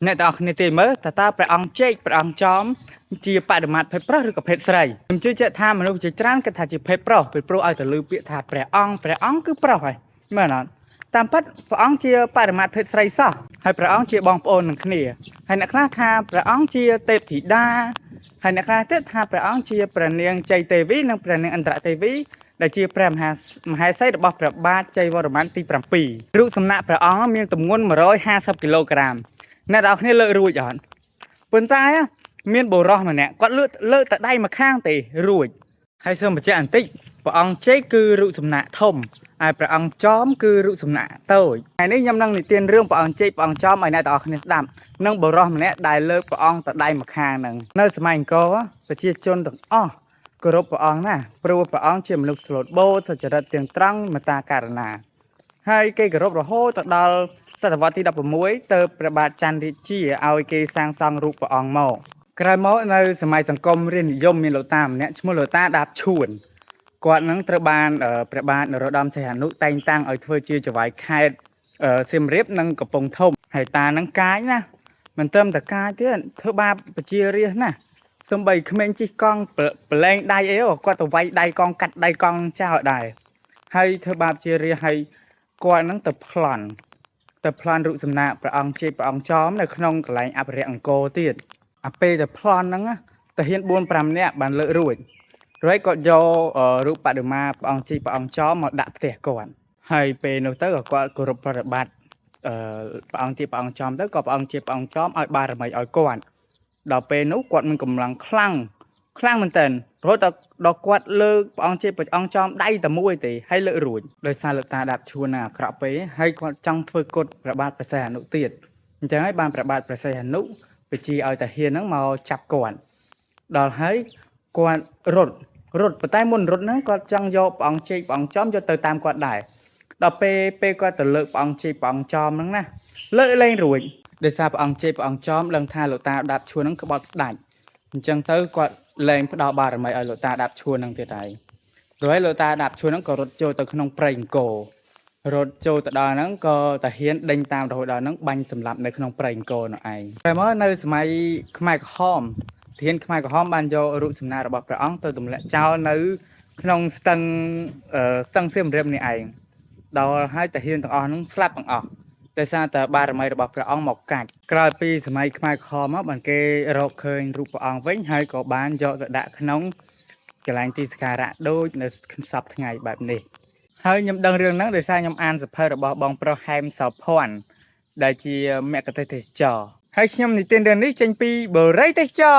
អ្នកទាំងអស់គ្នាទេមើលតើតើព្រះអង្គចេកព្រះអង្គចំជាបដិមាភេទប្រុសឬក៏ភេទស្រីខ្ញុំជឿជាក់ថាមនុស្សជាច្រើនគិតថាជាភេទប្រុសពីព្រោះឲ្យទៅលើពាក្យថាព្រះអង្គព្រះអង្គគឺប្រុសហើយមែនអត់តាមពិតព្រះអង្គជាបរិមាត្រភេទស្រីសោះហើយព្រះអង្គជាបងប្អូននឹងគ្នាហើយអ្នកខ្លះថាព្រះអង្គជាទេពធីតាហើយអ្នកខ្លះទៀតថាព្រះអង្គជាព្រះនាងជ័យទេវីនិងព្រះនាងឥន្ទ្រទេវីដែលជាព្រះមហាមហេសីរបស់ព្រះបាទជ័យវរ្ម័នទី7រូបសំណាកព្រះអង្គមានទម្ងន់150គីឡូក្រាមអ្នកទាំងអស់គ្នាលើករួចអត់ប៉ុន្តែមានបុរសម្នាក់គាត់លើកលើកតែដៃម្ខាងទេរួចហើយសូមបញ្ជាក់បន្តិចព្រះអង្គចេកគឺរូបសំណាកធំហើយព្រះអង្គចំគឺរូបសំណាកតូចថ្ងៃនេះខ្ញុំនឹងនិទានរឿងព្រះអង្គចេកព្រះអង្គចំឲ្យអ្នកទាំងអស់គ្នាស្ដាប់និងបុរសម្នាក់ដែលលើកព្រះអង្គតែដៃម្ខាងហ្នឹងនៅសម័យអង្គរប្រជាជនទាំងអស់គោរពព្រះអង្គណាស់ព្រោះព្រះអង្គជាមនុស្សស្លូតបូតសុចរិតទៀងត្រង់មេត្តាករុណា ហើយគេគោរពរហូតទៅដល់សតវត្សទី16ទៅព្រះបាទច័ន្ទរាជាឲ្យគេសាងសង់រូបព្រះអង្គមកក្រោយមកនៅសម័យសង្គមរាស្ត្រនិយមមានលោកតាម្នាក់ឈ្មោះលោកតាដាបឈួនគាត់នឹងត្រូវបានព្រះបាទនរោត្តមសីហនុតែងតាំងឲ្យធ្វើជាចៅហ្វាយខេត្តសៀមរាបនិងកំពង់ធំហើយតានឹងកាចណាមិនត្រឹមតែកាចទៀតធ្វើបាបប្រជារាស្ត្រណាសំបីក្មេងជិះកង់ប្រឡែងដៃអីគាត់ទៅវាយដៃកង់កាត់ដៃកង់ចោលដែរហើយធ្វើបាបជារាស្ត្រហើយ គាត់ហ្នឹងទៅប្លន់ទៅប្លន់រូបសំណាកព្រះអង្គជាព្រះអង្គចំនៅក្នុងកន្លែងអភិរក្សអង្គរទៀតអាពេលទៅប្លន់ហ្នឹងណាតាហ៊ាន4 5នាក់បានលើករួចរួចគាត់យករូបបដិមាព្រះអង្គជាព្រះអង្គចំមកដាក់ផ្ទះគាត់ហើយពេលនោះទៅក៏គាត់គោរពប្រតិបត្តិអឺព្រះអង្គជាព្រះអង្គចំទៅក៏ព្រះអង្គជាព្រះអង្គចំឲ្យបារមីឲ្យគាត់ដល់ពេលនោះគាត់មានកម្លាំងខ្លាំងខ្លាំងមែនទែនរហូតដល់ដល់គាត់លើកព្រះអង្គជាព្រះអង្គចំដៃតែមួយទេហើយលើករួចដោយសារលោកតាដាប់ឈួនណាអាក្រក់ពេកហើយគាត់ចង់ធ្វើគុតព្រះបាទព្រះសីហនុទៀតអញ្ចឹងហើយបានព្រះបាទព្រះសីហនុបញ្ជាឲ្យតាហ៊ានហ្នឹងមកចាប់គាត់ដល់ហើយគាត់រត់រត់ប៉ុន្តែមុនរត់ហ្នឹងគាត់ចង់យកព្រះអង្គជែកព្រះអង្គចំយកទៅតាមគាត់ដែរដល់ពេលពេលគាត់ទៅលើកព្រះអង្គជែកព្រះអង្គចំហ្នឹងណាលើកលែងរួចដោយសារព្រះអង្គជែកព្រះអង្គចំដឹងថាលោកតាដាប់ឈួនហ្នឹងក្បត់ស្ដាច់អញ្ចឹងទៅគាត់លែងផ្ដល់បារមីឲ្យលោកតាដាប់ឈួនហ្នឹងទៀតហើយ រួចលោកតាដាប់ឈួនហ្នឹងក៏រត់ចូលទៅក្នុងព្រៃអង្គររត់ចូលទៅដល់ហ្នឹងក៏តាហ៊ានដេញតាមរហូតដល់ហ្នឹងបាញ់សម្លាប់នៅក្នុងព្រៃអង្គរនោះឯងតែមកនៅសម័យខ្មែរក្រហមធានខ្មែរក្រហមបានយករូបសំណាករបស់ព្រះអង្គទៅទម្លាក់ចោលនៅក្នុងស្ទឹងស្ទឹងសៀមរាបនេះឯងដល់ហើយតាហ៊ានទាំងអស់ហ្នឹងស្លាប់ទាំងអស់ដោយសារតែបារមីរបស់ព្រះអង្គមកកាច់ក្រោយពីសម័យខ្មែរក្រហមមកបានគេរកឃើញរូបព្រះអង្គវិញហើយក៏បានយកទៅដាក់ក្នុង កន្លែងទីសក្ការៈដូចនៅសពថ្ងៃបែបនេះហើយខ្ញុំដឹងរឿងហ្នឹងដោយសារខ្ញុំអានសៀវភៅរបស់បងប្រុសហែមសោភ័ណ្ឌដែលជាមគ្គុទ្ទេសក៍ទេសចរហើយខ្ញុំនិទានរឿងនេះចេញពីបរិយទេសចរ